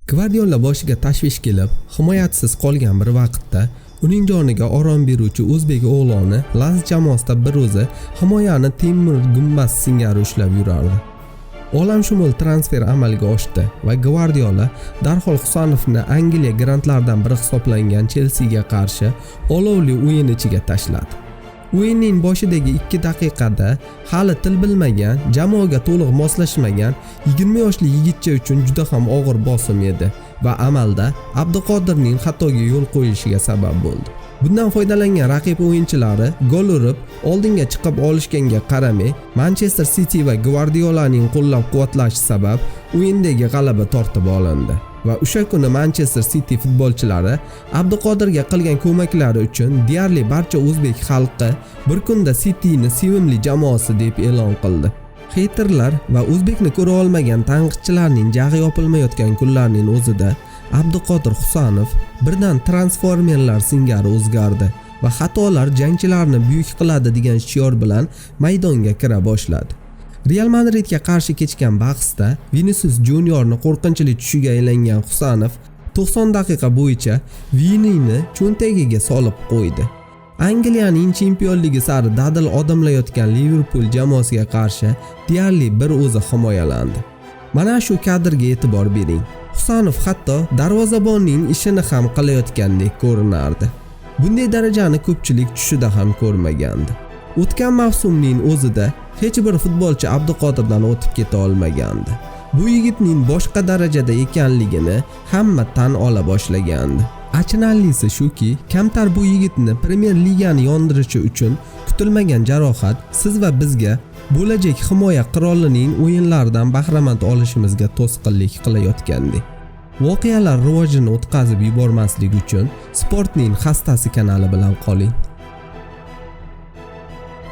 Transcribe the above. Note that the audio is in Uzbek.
Gvardiola boshiga tashvish kelib, himoyachisiz qolgan bir vaqtda uning joniga orom beruvchi o'zbek o'g'loni Lans jamoasida bir o'zi himoyani temir gumbaz singari ushlab yurardi. Olamshumul transfer amalga oshdi va Gvardiola darhol Husanovni Angliya grandlaridan biri hisoblangan Chelsiga qarshi olovli o'yin ichiga tashladi. O'yinning boshidagi 2 daqiqada hali til bilmagan, jamoaga to'liq moslashmagan 20 yoshli yigitcha uchun juda ham og'ir bosim edi va amalda Abduqodirning xatoga yo'l qo'yishiga sabab bo'ldi. Bundan foydalangan raqib o'yinchilari gol urib, oldinga chiqib olishganga qaramay, Manchester City va Gvardiolaning qo'llab-quvvatlashi sabab o'yindagi g'alaba tortib olindi. Va o'sha kuni Manchester City futbolchilari Abduqodirga qilgan ko'maklari uchun deyarli barcha o'zbek xalqi bir kunda Cityni sevimli jamoasi deb e'lon qildi. Heyterlar va o'zbekni ko'ra olmagan tanqidchilarning jag'i yopilmayotgan kunlarning o'zida Abduqodir Husanov birdan transformerlar singari o'zgardi va xatolar jangchilarni buyuk qiladi degan shior bilan maydonga kira boshladi. Real Madridga qarshi kechgan bahsda Vinicius Juniorni qo'rqinchli tushiga aylangan Husanov 90 daqiqa bo'yicha Vinini cho'ntagiga solib qo'ydi. Angliyaning chempionligi sari dadil odimlayotgan Liverpool jamoasiga qarshi deyarli bir o'zi himoyalandi. Mana shu kadrga e'tibor bering. Husanov hatto darvozabonning ishini ham qilayotgandek ko'rinardi. Bunday darajani ko'pchilik tushida ham ko'rmagandi. O'tgan mavsumning o'zida hech bir futbolchi Abduqodirdan o'tib keta olmagandi. Bu yigitning boshqa darajada ekanligini hamma tan ola boshlagandi. Achinarlisi shuki, kamtar bu yigitni Premyer Ligani yondirishi uchun kutilmagan jarohat siz va bizga bo'lajak himoya qirolining o'yinlaridan bahramand olishimizga to'sqinlik qilayotgandek. Voqealar rivojini o'tkazib yubormaslik uchun Sportning xastasi kanali bilan qoling.